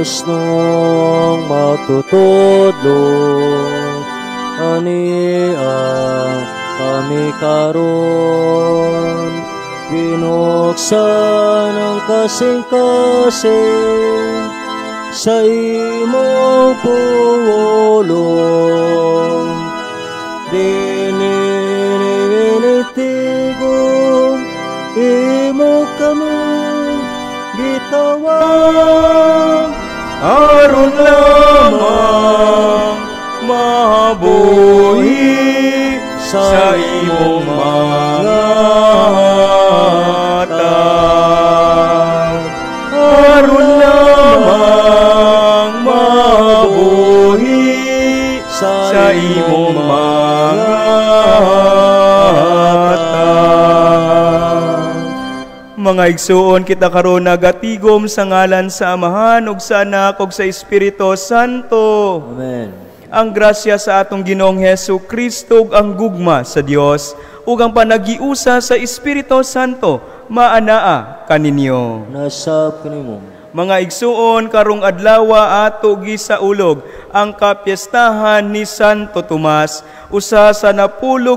Dios nung magtutudlo, ania kami karon, binuksan ang kasing-kasing sa imong pulong. Dinininitigom, imo kami gitawag, aron lamang mabuhi sa imong mga hatag. Aron lamang mabuhi sa imong mga hatag. Mga igsuon, kita karon nagatigom sa ngalan sa Amahan ug sa Anak ug sa Espiritu Santo. Amen. Ang grasya sa atong Ginoong Hesus Kristo ug ang gugma sa Dios ug ang panagiusa sa Espiritu Santo maanaa kaninyo. Nasab kanimo. Mga igsuon, karong adlawa ato gisaulog ang kapiestahan ni Santo Tomas, usa sa 12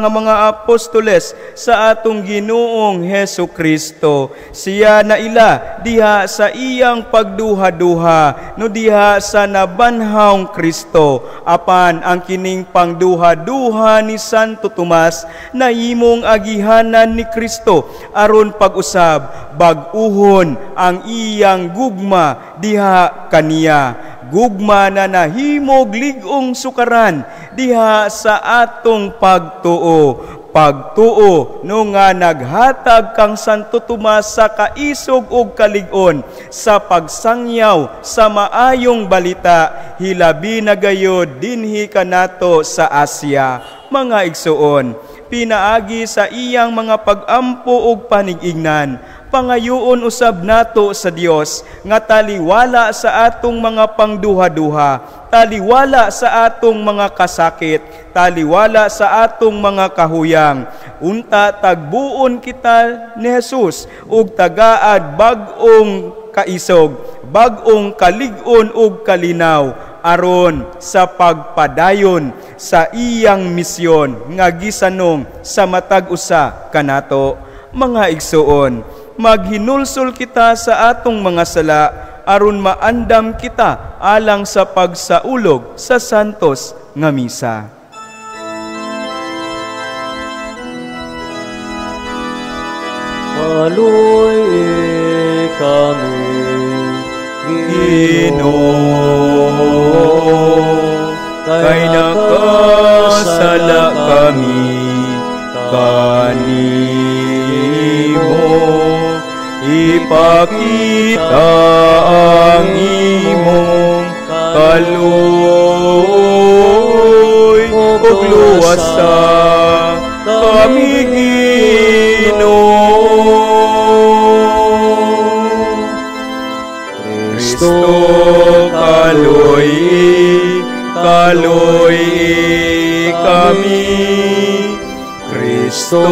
nga mga apostoles sa atong Ginoong Hesus Kristo. Siya naila diha sa iyang pagduha-duha no diha sa nabanhawng Kristo. Apan ang kining pangduha-duha ni Santo Tomas nahimong agihanan ni Kristo aron pag-usab bag-uhon ang iyang gugma diha kaniya, gugma na nahimog lig-ong sukaran diha sa atong pagtuo. Pagtuo no nga naghatag kang Santo Tomas sa kaisog ug kalig-on sa pagsangyaw sa maayong balita, hilabi na gayod dinhi kanato sa Asia. Mga igsuon, pinaagi sa iyang mga pag-ampo ug panigignan, pangayoon usab nato sa Dios nga taliwala sa atong mga pangduha-duha, taliwala sa atong mga kasakit, taliwala sa atong mga kahuyang. Unta tagbuon kita ni Jesus ug tagaad bag-ong kaisog, bag-ong kalig-on ug kalinaw aron sa pagpadayon sa iyang misyon nga gisanong sa matag usa kanato. Mga igsuon, maghinulsol kita sa atong mga sala aron maandam kita alang sa pagsaulog sa santos nga misa. Kaluy kami, Ginoo, kay nakasala kami kanimo. Ipakita ang imong kaluoy ug luwasa kami, Ginoo. Kristo, kaluoy, kaluoy kami. Kristo,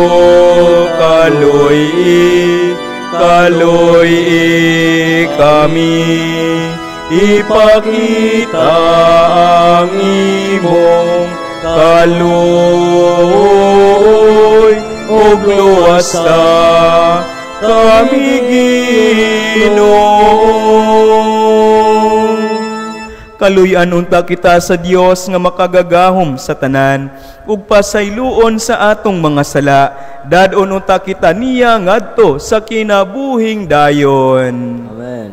kaluoy, kaluoy kami. Ipakita ang imong kaluoy ug luwasa kami, Ginoo. Kaluy-an unta kita sa Dios nga makagagahom sa tanan ug pasayloon sa atong mga sala. Dad-on unta kita niya ngadto sa kinabuhing dayon. Amen.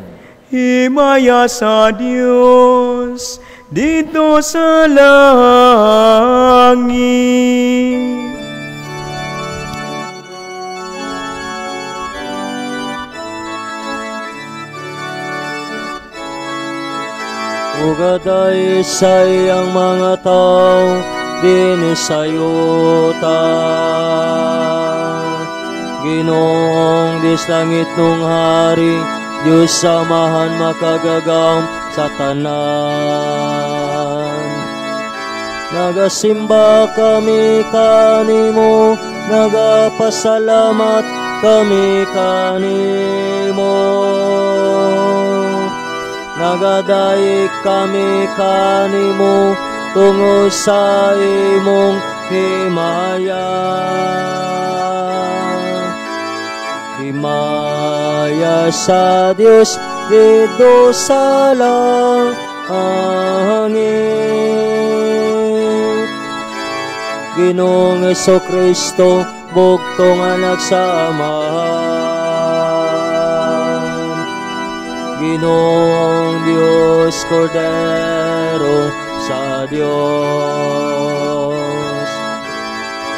Himaya sa Dios dito sa langit. Ugaday sa iyang mga tao dinhi sa yuta. Ginoong Diyos langit nung hari, Diyos samahan makagagam sa tanan. Nagasimba kami kanimo, nagapasalamat kami kanimo. Nagadayik kami kanimo tungod sa imong himaya. Himaya sa Dios didto sa langit. Ginoong Hesukristo, bugtong anak sa Amahan. Ginoong Diyos, Kordero sa Diyos.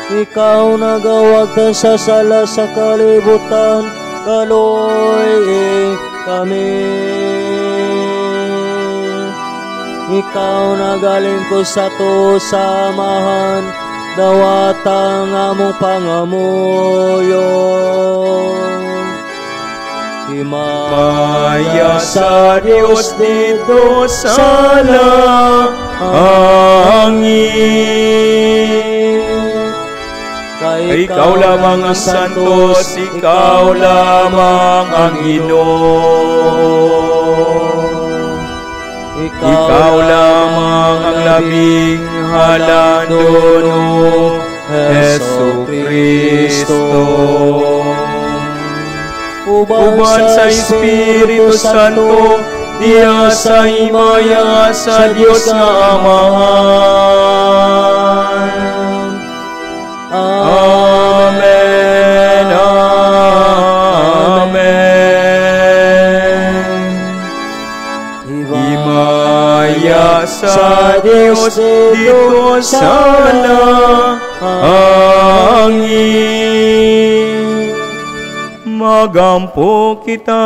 Ikaw nagawagtan sa sala sa kalibutan, kaloy kami. Ikaw nagalingkod sa to sa Amahan, dawatang among pangamuyo. Himaya sa Diyos dito sa langit. Ikaw lamang ang santos, ikaw lamang ang Ginoo. Ikaw lamang ang labing halandono, Hesu Kristo. Uban sa Espiritu Santo, diya sa himaya sa Dios nga Amahan. Amen. Amen. Himaya sa Dios dito sa langit. Magampo kita.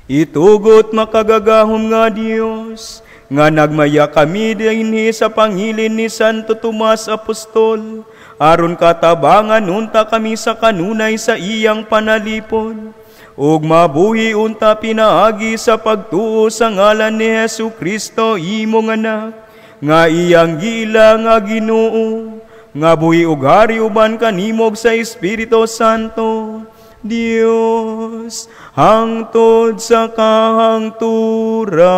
Itugot makagagahom nga Dios, nga nagmaya kami dinhi sa pangilin ni Santo Tomas Apostol, aron katabangan unta kami sa kanunay sa iyang panalipon, ug mabuhi unta pinaagi sa pagtuo sa ngalan ni Hesu Kristo imong anak, nga iyang giila nga Ginoo, nga buhi ug hari uban kanimog sa Espiritu Santo, Dios, hangtod sa kahangturan.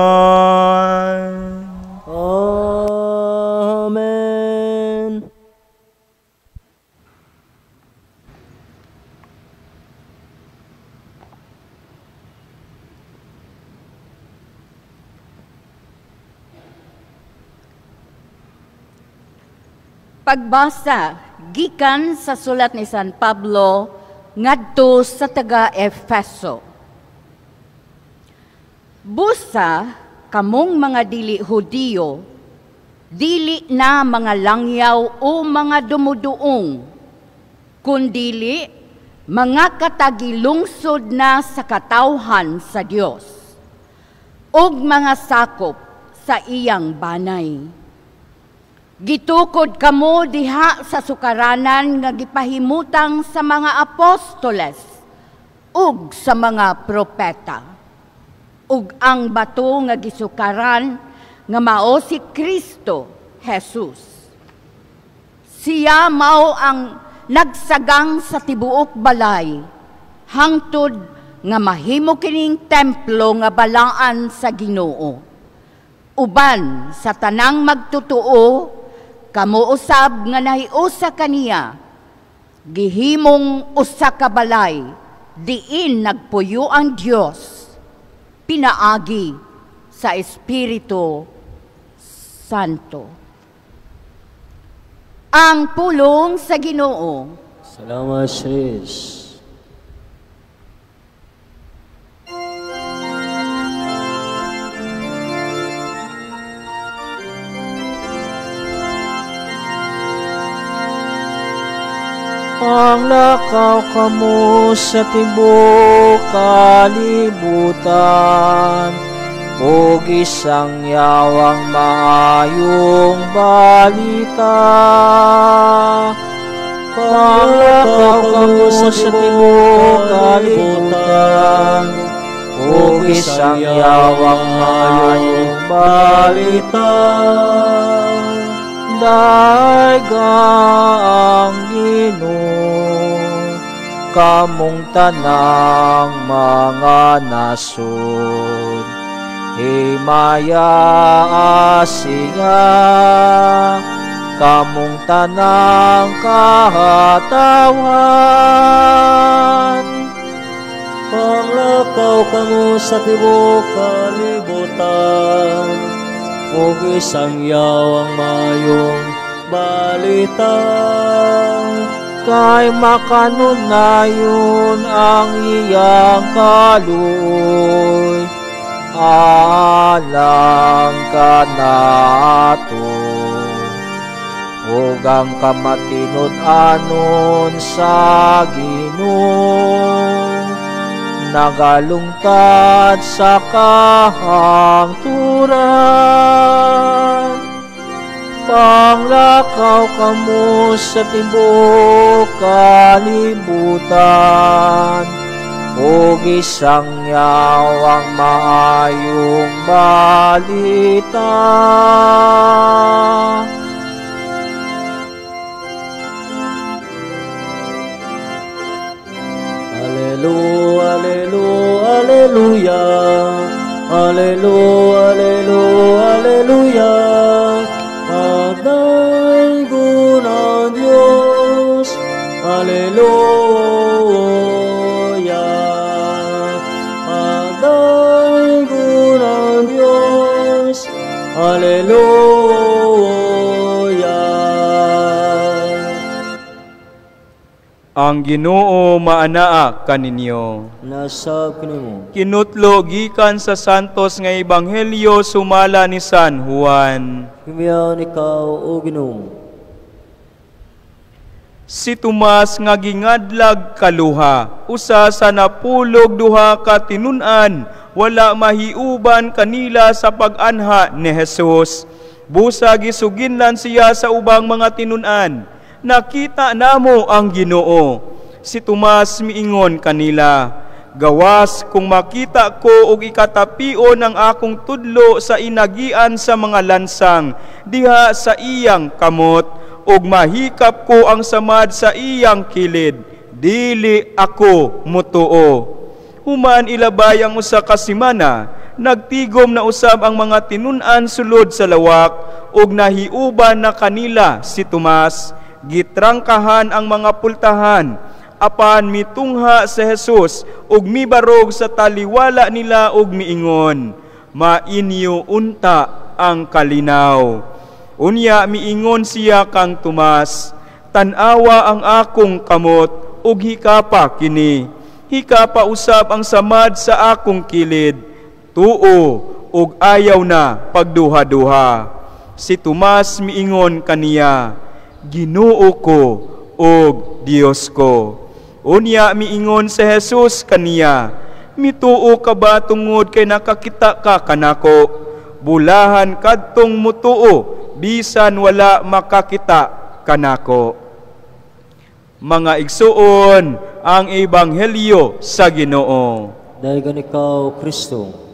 Amen. Pagbasa gikan sa sulat ni San Pablo ngadto sa taga-Efeso. Busa kamong mga dili Hudiyo, dili na mga langyaw o mga dumuduong, kundili mga katagilungsod na sa katawhan sa Dios, ug mga sakop sa iyang banay. Gitukod kamo diha sa sukaranan nga gipahimutang sa mga apostoles ug sa mga propeta. Ug ang bato nga gisukaran nga mao si Kristo Jesus. Siya mao ang nagsagang sa tibuok balay hangtod nga mahimo kining templo nga balaan sa Ginoo. Uban sa tanang magtutuo, kamo usab nga nahiusa kaniya, gihimong usa ka balay, diin nagpuyo ang Dios, pinaagi sa Espiritu Santo. Ang pulong sa Ginoo. Salamat, sis. Panglakaw kamo sa tibuok kalibutan, ug isang yawang maayong balita. Panglakaw kamo sa tibuok kalibutan, ug isang yawang maayong balita. Dayga ang Ginoo, kamong tanang mga nasod. Himaya siya, kamong tanang kahatawhan. Panglakaw kamo sa tibuok kalibutan, ug isangyaw ang maayong balita. Kay makanunayon ang iyang kaluoy, alang kanato, ug ang kamatinud-anon sa Ginoo nagalungtad sa kahangturan. Panglakaw kamo sa tibuok kalibutan, ug isangyaw ang maayong balita. Alelu, alelu, aleluya. Alelu, alelu, aleluya. Pagdaygon ang Diyos. Aleluya. Pagdaygon ang Diyos. Aleluya. Ang Ginoo maanaa kaninyo. Nasab kanimo. Kinutlo gikan sa Santos nga Ebanghelyo sumala ni San Juan. Himiyan ikaw o Ginoo. Si Tomas nga gingadlag kaluha, usa sa 12 ka tinun-an, wala mahiuban kanila sa pag-anha ni Jesus. Busa gisuginlan siya sa ubang mga tinun-an. Nakita namo ang Ginoo. Si Tomas miingon kanila, gawas kung makita ko og ikatapion ang akong tudlo sa inagian sa mga lansang diha sa iyang kamot, ug mahikap ko ang samad sa iyang kilid, dili ako mutuo. Human ilabay ang usa ka semana, nagtigom na usab ang mga tinun-an sulod sa lawak, ug nahiuban na kanila si Tomas. Gitrangkahan ang mga pultahan, apan mitungha si Jesus ug mibarog sa taliwala nila ug miingon, mainyo unta ang kalinaw. Unya miingon siya kang Tomas, tan-awa ang akong kamot ug hikapa kini. Hikapa usab ang samad sa akong kilid. Tuo ug ayaw na pagduha-duha. Si Tomas miingon kaniya, Ginoo ko ug Dios ko. Unya miingon si Jesus kaniya, mituo ka ba tungod kay nakakita ka kanako? Bulahan kadtong mutuo bisan wala makakita kanako. Mga igsuon, ang ebanghelyo sa Ginoo. Daygan ikaw, Kristo.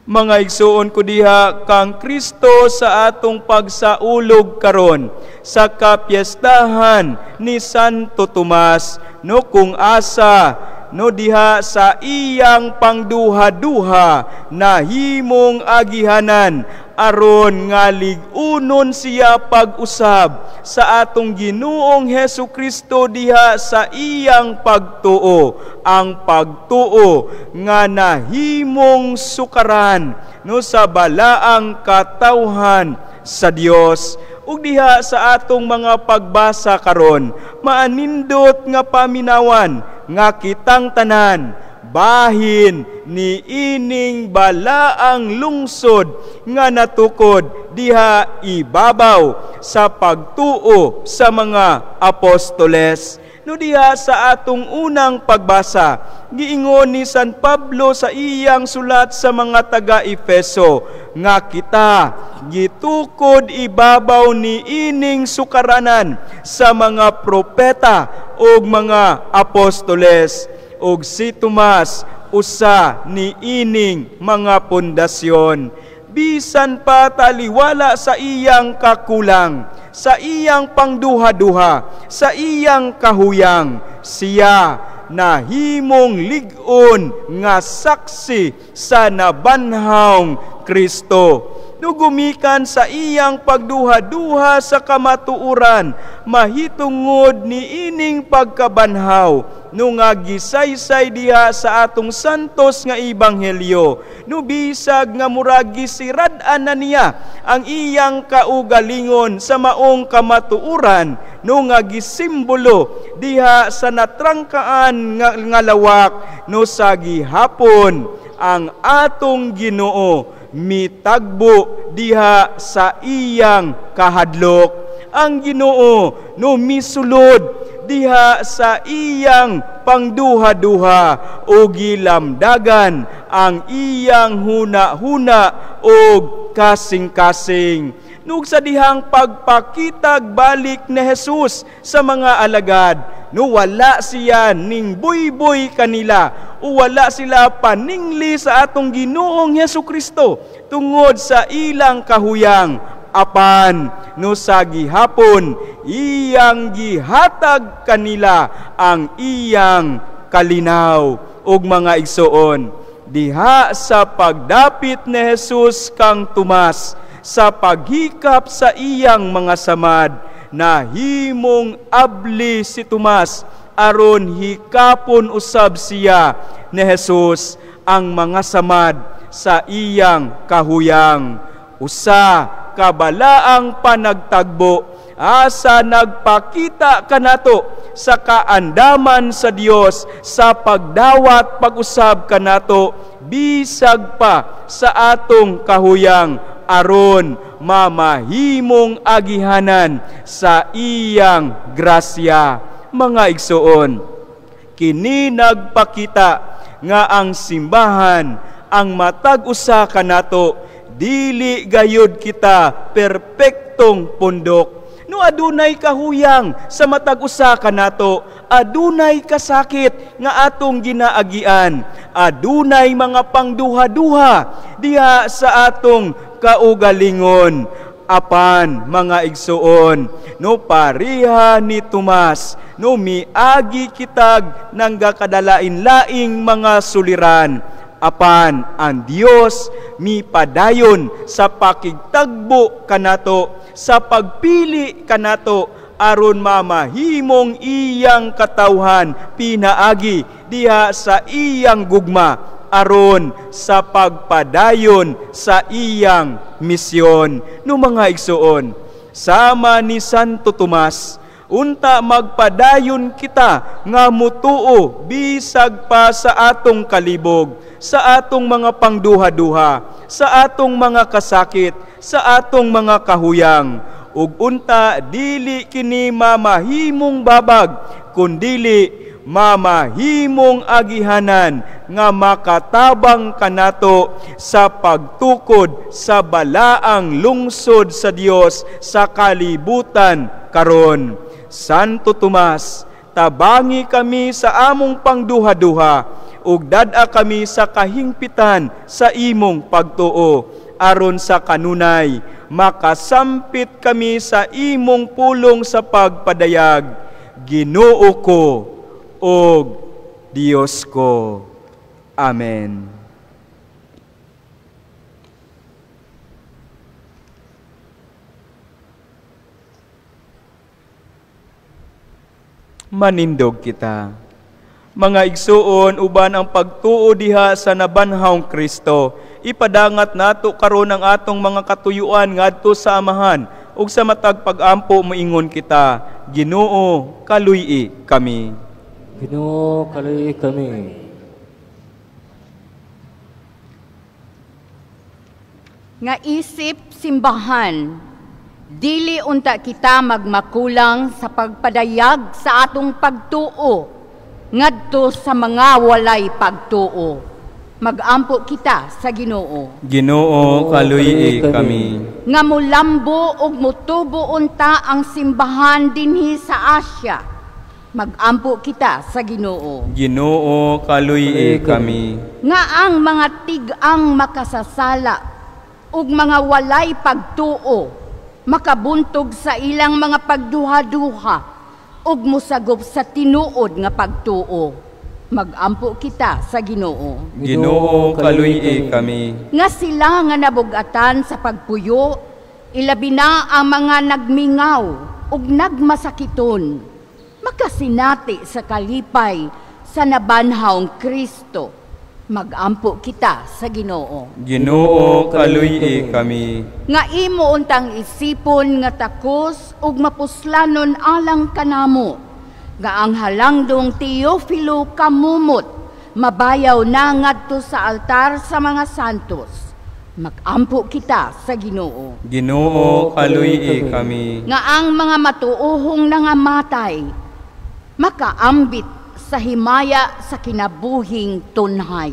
Mga igsuon ko diha kang Kristo sa atong pagsaulog karon sa kapiestahan ni Santo Tomas, no kung asa no diha sa iyang pangduha-duha nahimong agihanan aron nga lig-unon siya pag-usab sa atong Ginoong Hesus Kristo diha sa iyang pagtuo, ang pagtuo nga nahimong sukaran no sa balaang katawhan sa Dios. Ug diha sa atong mga pagbasa karon, maanindot nga paminawan nga kitang tanan bahin ni ining balaang lungsod nga natukod diha ibabaw sa pagtuo sa mga apostoles. No diha sa atong unang pagbasa, giingon ni San Pablo sa iyang sulat sa mga taga-Efeso nga kita gitukod ibabaw ni ining sukaranan sa mga propeta ug mga apostoles, ug si Tomas usa ni ining mga pundasyon. Bisan pa taliwala sa iyang kakulang, sa iyang pangduha-duha, sa iyang kahuyang. Siya nahimong lig-on nga saksi sa nabanhawng Kristo. No gumikan sa iyang pagduha-duha sa kamatuoran, mahitungod ni ining pagkabanhaw, no nga gisaysay diha sa atong santos nga ebanghelyo, no bisag nga murag gisirad-an na niya ang iyang kaugalingon sa maong kamatuoran, no nga gisimbolo diha sa natrangkaan nga lawak, no sa gihapon ang atong Ginoo mitagbo diha sa iyang kahadlok. Ang Ginoo no misulod diha sa iyang pangduha-duha o gilamdagan ang iyang huna-huna og kasing-kasing. Nug sa dihang pagpakitag balik ni Jesus sa mga alagad, no wala siya ning buyboy kanila o wala sila paningli sa atong Ginoong Hesus Kristo tungod sa ilang kahuyang. Apan no sa gihapon iyang gihatag kanila ang iyang kalinaw. Ug mga igsoon, diha sa pagdapit ni Jesus kang Tomas sa paghikap sa iyang mga samad, nahimong abli si Tomas aron hikapon usab siya ni Jesus ang mga samad sa iyang kahuyang. Usa kabalaang panagtagbo asa nagpakita kanato sa kaandaman sa Dios sa pagdawat pag-usab kanato bisag pa sa atong kahuyang, aron mamahimong agihanan sa iyang grasya. Mga igsoon, kini nagpakita nga ang simbahan ang matag usa kanato dili gayud kita perpektong pundok. No adunay kahuyang sa matag usa kanato, adunay kasakit nga atong ginaagian, adunay mga pangduha-duha diha sa atong kaugalingon. Apan mga igsoon, no pareha ni Tomas, no miagi kitag nanggakadalain-laing mga suliran, apan ang Dios mipadayon sa pakigtagbo kanato, sa pagpili kanato, aron mamahimong iyang katawhan pinaagi diha sa iyang gugma, aron sa pagpadayon sa iyang misyon. No mga igsoon, sama ni Santo Tomas, unta magpadayon kita nga mutuo bisag pa sa atong kalibog, sa atong mga pangduha-duha, sa atong mga kasakit, sa atong mga kahuyang. Ug unta dili kini mamahimong babag, kundili mamahimong agihanan nga makatabang kanato sa pagtukod sa balaang lungsod sa Dios sa kalibutan karon. Santo Tomas, tabangi kami sa among pangduha-duha ug dad-a kami sa kahingpitan sa imong pagtuo, aron sa kanunay makasampit kami sa imong pulong sa pagpadayag. Ginoo ko ug Dios ko. Amen. Manindog kita. Mga igsuon, uban ang pagtuo diha sa nabanhawng Kristo, ipadangat nato karon ang atong mga katuyuan ngadto sa Amahan, ug sa matag pag-ampo moingon kita, Ginoo, kaluy-i kami. Ginoo, kaluy-i kami. Nga isip simbahan, dili unta kita magmakulang sa pagpadayag sa atong pagtuo ngadto sa mga walay pagtuo. Magampo kita sa Ginoo. Ginoo, kaluy-i kami. Nga mulambo ug mutubo unta ang simbahan dinhi sa Asia. Magampo kita sa Ginoo. Ginoo, kaluy-i kami. Nga ang mga tig-ang makasasala ug mga walay pagtuo makabuntog sa ilang mga pagduha-duha ug mosagop sa tinuod nga pagtuo. Magampo kita sa Ginoo. Ginoo, kaluy-i kami. Nga sila nga nabugatan sa pagpuyo, ilabi na ang mga nagmingaw ug nagmasakiton, makasinati sa kalipay sa nabanhawng Kristo. Magampo kita sa Ginoo. Ginoo, kaluy-i kami. Nga imo untang isipon nga takos ug mapuslanon alang kanamo, nga ang halangdong Teofilo kamumot mabayaw na ngadto sa altar sa mga santos. Magampo kita sa Ginoo. Ginoo, kaluy-i kami. Nga ang mga matuohong nangamatay makaambit sa himaya sa kinabuhing tunhay.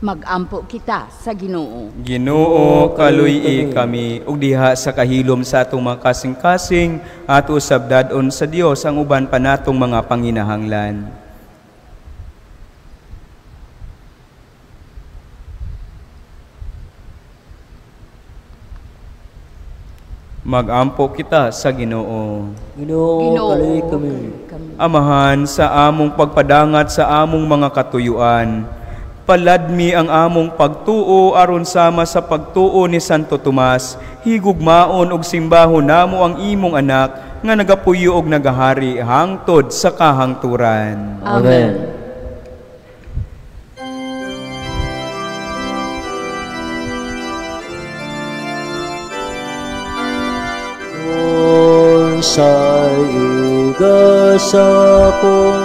Magampo kita sa Ginoo. Ginoo, kaluy-i kami. Ug diha sa kahilom sa atong mga kasing-kasing, ato usab dad-on sa Dios ang uban pa natong mga panginahanglan. Magampo kita sa Ginoo. Ginoo, kaluy-i kami. Amahan, sa among pagpadangat sa among mga katuyuan, paladmi ang among pagtuo aron sama sa pagtuo ni Santo Tomas, higugmaon og simbahon namo ang imong anak nga nagapuyo og nagahari hangtod sa kahangturan. Amen. Sa igasa kong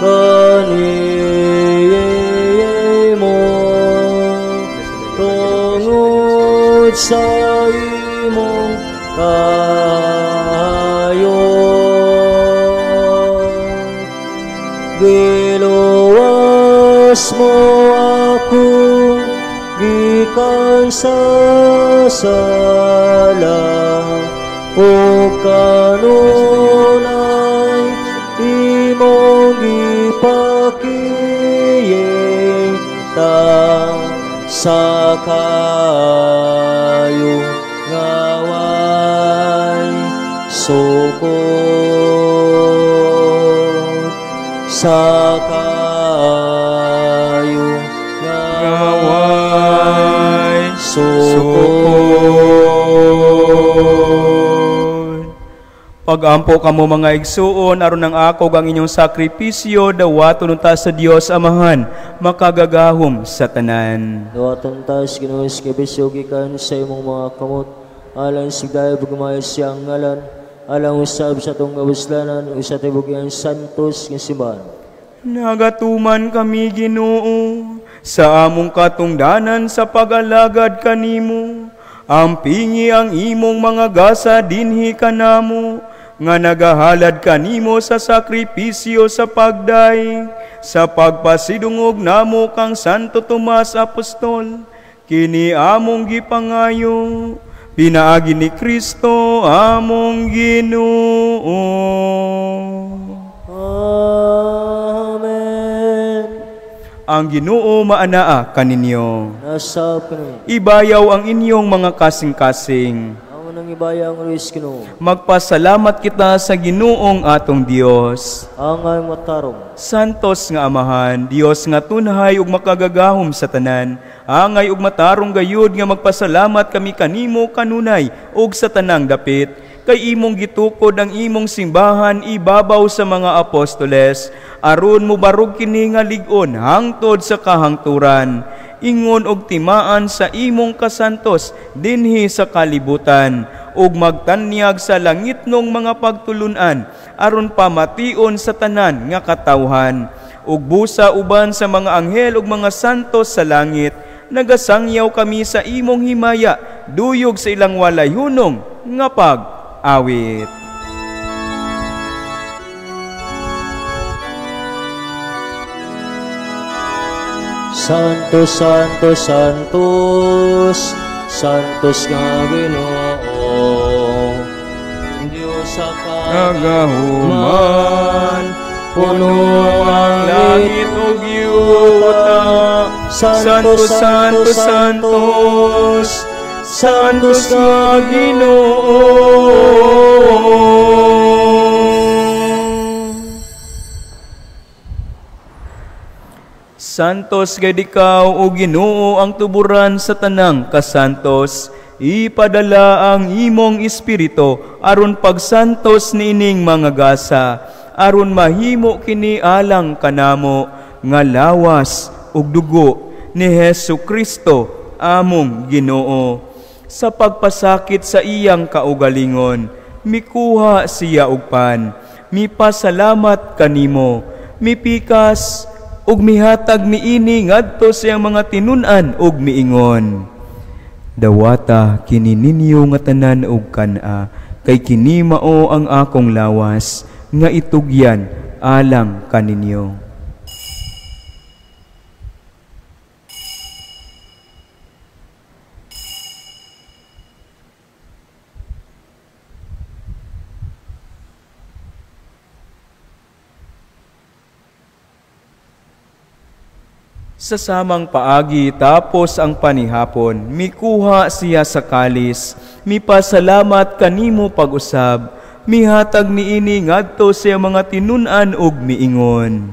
kanimo tungod sa imong kaayo, giluwas mo ako gikan sa sala ug kanunay imong gipakita sa kaayo nga way sukod, sa kaayo nga way sukod. Pagampo kamo mga igsuon aron ang akog ang inyong sakripisyo dawaton unta sa Dios Amahan makagagahom sa tanan. Dawaton ta sa Ginoo sa sakripisyo gikan sa imong mga kamot alang sa dayab ug siyang ngalan, alang usab sa atong kabuslanan ug sa tibuok iyang santos nga simbahan. Nagatuman kami, Ginoo, sa among katungdanan sa pag-alagad kanimo. Ampingi ang imong mga gasa dinhi kanamo, nga nagahalad kanimo sa sakripisyo sa pagday, sa pagpasidungog namo kang Santo Tomas Apostol, kini among gipangayo, pinaagi ni Kristo among Ginoo. Amen. Ang Ginoo maanaa kaninyo. Nasab kaninyo. Ibayaw ang inyong mga kasing-kasing. Ang unang ibayaw ang Diyos Ginoo. Magpasalamat kita sa Ginoong atong Dios. Ang aming matarong. Santos nga Amahan, Dios nga tunhay ug makagagahom sa tanan, angay ug matarong gayud nga magpasalamat kami kanimo kanunay ug sa tanang dapit, kay imong gitukod ang imong simbahan ibabaw sa mga apostoles, aron mobarog kini nga lig-on hangtod sa kahangturan, ingon og timaan sa imong kasantos dinhi sa kalibutan, ug magtanyag sa langitnong mga pagtulunan aron pamation sa tanan nga katawhan, ug busa uban sa mga anghel ug mga santos sa langit. Nagasangyaw kami sa imong himaya, duyog sa ilang walay hunong nga pag-awit. Santo, Santo, Santos, Santos nga Ginoo, Diyos sa kagahuman, puno ang langit ug yuta. Santo, Santo, Santos, Santos ka, Ginoo. Santos gayud ikaw, o Ginoo, ang tuburan sa tanang kasantos. Ipadala ang imong espiritu aron pagsantos niining mga gasa, aron mahimo kini alang kanamo nga lawas ug dugo ni Hesu Kristo among Ginoo. Sa pagpasakit sa iyang kaugalingon, mikuha siya og pan, mipasalamat kanimo, mipikas ug mihatag niini ngadto sa iyang mga tinun-an ug miingon, dawata kini ninyo nga tanan og kan-a, kay kini mao ang akong lawas nga itugyan alang kaninyo. Sa samang paagi tapos ang panihapon, mikuha siya sa kalis, mipasalamat kanimo pag-usab, mihatag niini ngadto sa mga tinun-an ug miingon,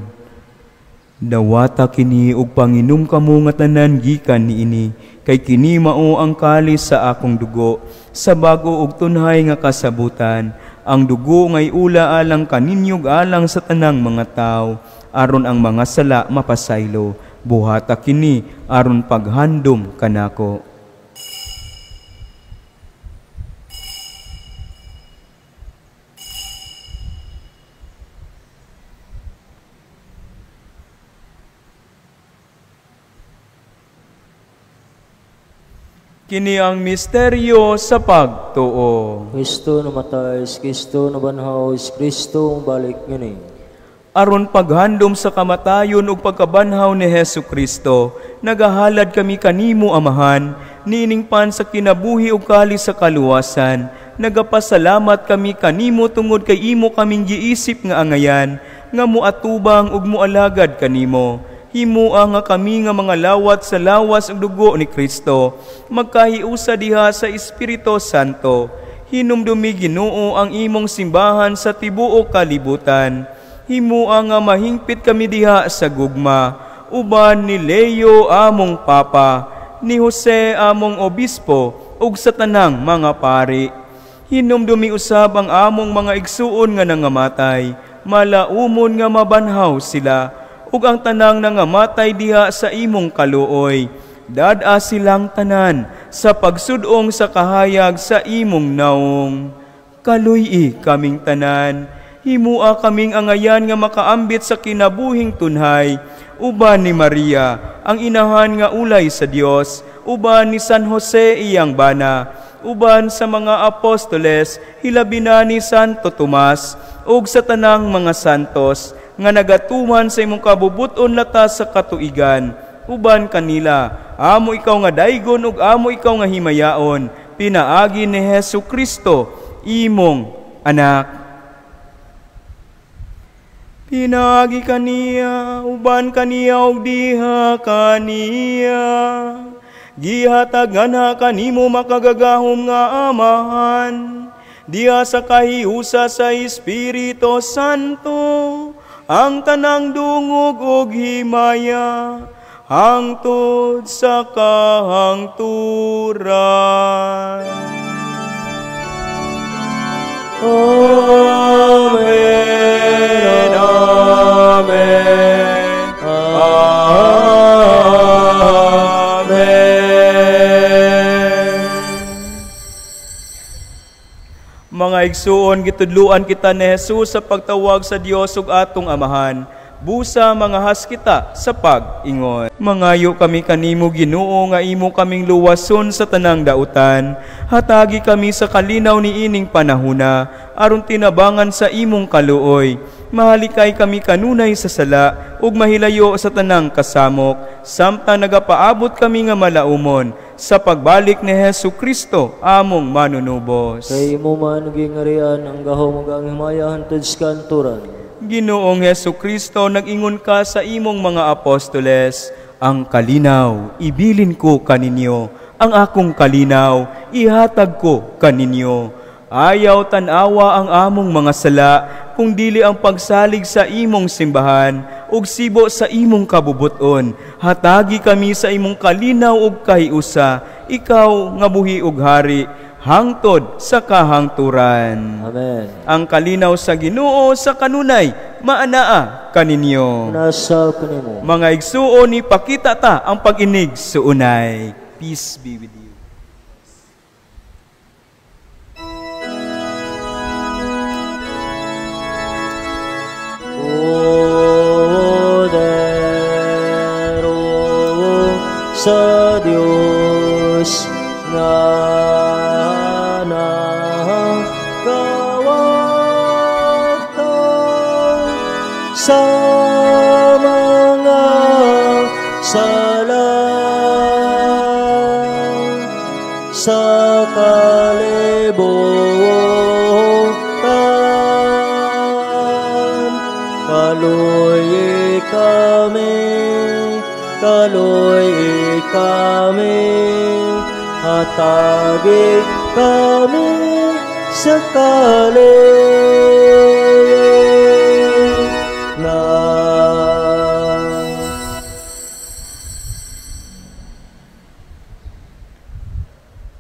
dawata kini ug panginom kamo nga tanan gikan niini, kay kini mao ang kalis sa akong dugo, sa bago ug tunhay nga kasabutan, ang dugo ngay ula alang kaninyog alang sa tanang mga tawo, aron ang mga sala mapasaylo. Buhata kini aron paghandom kanako. Kini ang misteryo sa pagtuo. Kristo namatay, Kristo nabanhaw, Kristo balik ngani. Aron paghandom sa kamatayon ug pagkabanhaw ni Hesu Kristo, nagahalad kami kanimo, Amahan, niining pan sa kinabuhi ug kalis sa kaluwasan. Nagapasalamat kami kanimo tungod kay imo kaming giisip nga angayan, nga moatubang ug moalagad kanimo. Himua nga kami nga mga lawat sa lawas ug dugo ni Kristo, magkahiusa diha sa Espiritu Santo. Hinumdumi, Ginoo, ang imong simbahan sa tibuok kalibutan. Himua nga mahingpit kami diha sa gugma, uban ni Leo among Papa, ni Jose among Obispo, ug sa tanang mga pari. Hinumdumi usab ang among mga igsuon nga nangamatay, malaumon nga mabanhaw sila, ug ang tanang nangamatay diha sa imong kaluoy. Dad-a silang tanan sa pagsudong sa kahayag sa imong naong. Kaluy-i kaming tanan, himua kaming angayan nga makaambit sa kinabuhing tunhay, uban ni Maria, ang inahan nga ulay sa Dios, uban ni San Jose iyang bana, uban sa mga apostoles, hilabi na ni Santo Tomas, ug sa tanang mga santos, nga nagatuman sa imong kabubuton latas sa katuigan, uban kanila, amo ikaw nga daygon ug amo ikaw nga himayaon, pinaagi ni Hesu Kristo, imong anak. Pinaagi kaniya, uban kaniya ug diha kaniya, gihatagan ha kanimo makagagahom nga Amahan, diha sa kahiusa sa Espiritu Santo, ang tanang dungog ug himaya, hangtod sa kahangturan. Amen. Amen. Amen. Mga igsuon, gitudluan kita ni Jesus sa pagtawag sa Dios ug atong Amahan. Busa mga has kita sa pag-ingon. Mangayo kami kanimo, Ginoo, nga imo kaming luwason sa tanang dautan. Hatagi kami sa kalinaw niining panahuna, aron tinabangan sa imong kaluoy. Mahalikay kami kanunay sa sala ug mahilayo sa tanang kasamok, samtang nagapaabot kami nga malaumon sa pagbalik ni Hesu Kristo among manunubos. Kay imo man gingarian ang gahom ug ang himaya hangtod sa kanturan. Ginoong Hesu Kristo, nag-ingon ka sa imong mga apostoles, ang kalinaw ibilin ko kaninyo, Ang akong kalinaw ihatag ko kaninyo. Ayaw tan-awa ang among mga sala, kung dili ang pagsalig sa imong simbahan ug sibo sa imong kabubuton. Hatagi kami sa imong kalinaw ug kahiusa, ikaw nga buhi ug hari hangtod sa kahangturan. Amen. Ang kalinaw sa Ginoo sa kanunay maanaa kaninyo. Nasa kanimo. Mga igsuon, ipakita ta ang pag-inig suunay. Peace be with you. Poder sa Dios nga nagawagtang sa mga sala sa kalibutan. Kaluoy kami, kaluoy kami, hatagi kami sa kalinaw.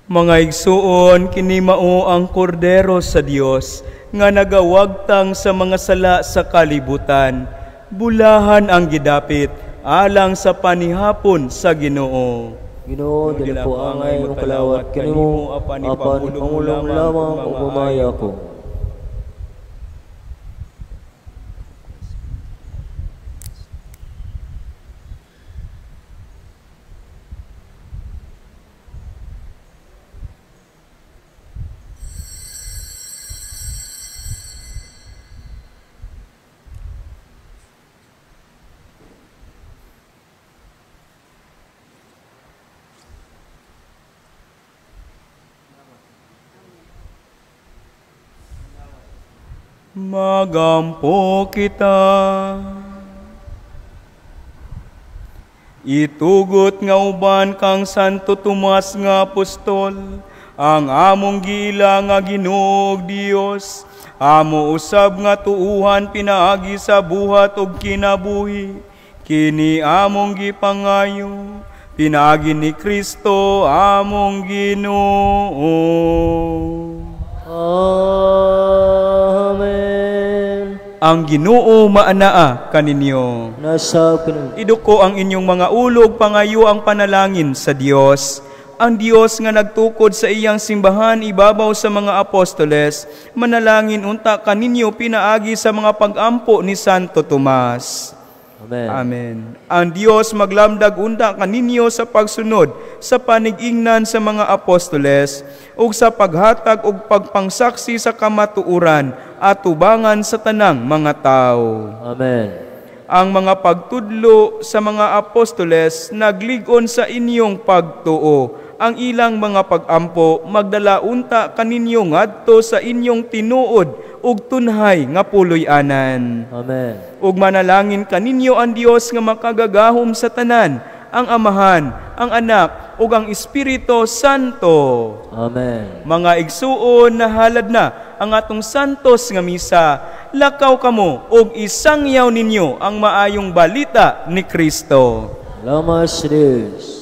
Mga igsuon, kini mao ang kordero sa Dios nga nagawagtang sa mga sala sa kalibutan. Bulahan ang gidapit alang sa panihapon sa Ginoo. Ginoo, dili ko angay makalawat kanimo, apan ipangulong lamang ug mamaya ko. Magampo kita. Itugot nga uban kang Santo Tomas nga apostol, ang among giila nga Ginoo ug Dios, amo usab nga tuuhan pinaagi sa buhat ug kinabuhi, kini among gipangayo pinaagi ni Kristo among Ginoo. Amen. Ang Ginoo maanaa kaninyo. Nasa kanimo. Iduko ang inyong mga ulog, pangayo ang panalangin sa Dios. Ang Dios nga nagtukod sa iyang simbahan ibabaw sa mga apostoles, manalangin unta kaninyo pinaagi sa mga pagampo ni Santo Tomas. Amen. Amen. Ang Dios maglamdag unta kaninyo sa pagsunod sa panigingnan sa mga apostoles ug sa paghatag og pagpangsaksi sa kamatuoran at tubangan sa tanang mga tao. Amen. Ang mga pagtudlo sa mga apostoles naglig-on sa inyong pagtuo. Ang ilang mga pagampo magdala unta kaninyo ngadto sa inyong tinuod ug tunhay nga puloy-anan. Amen. Ug manalangin kaninyo ang Dios nga makagagahom sa tanan, ang Amahan, ang Anak ug ang Espiritu Santo. Amen. Mga igsuon, nahalad na ang atong santos nga misa. Lakaw kamo ug isangyaw ninyo ang maayong balita ni Kristo. Salamat sa Dios.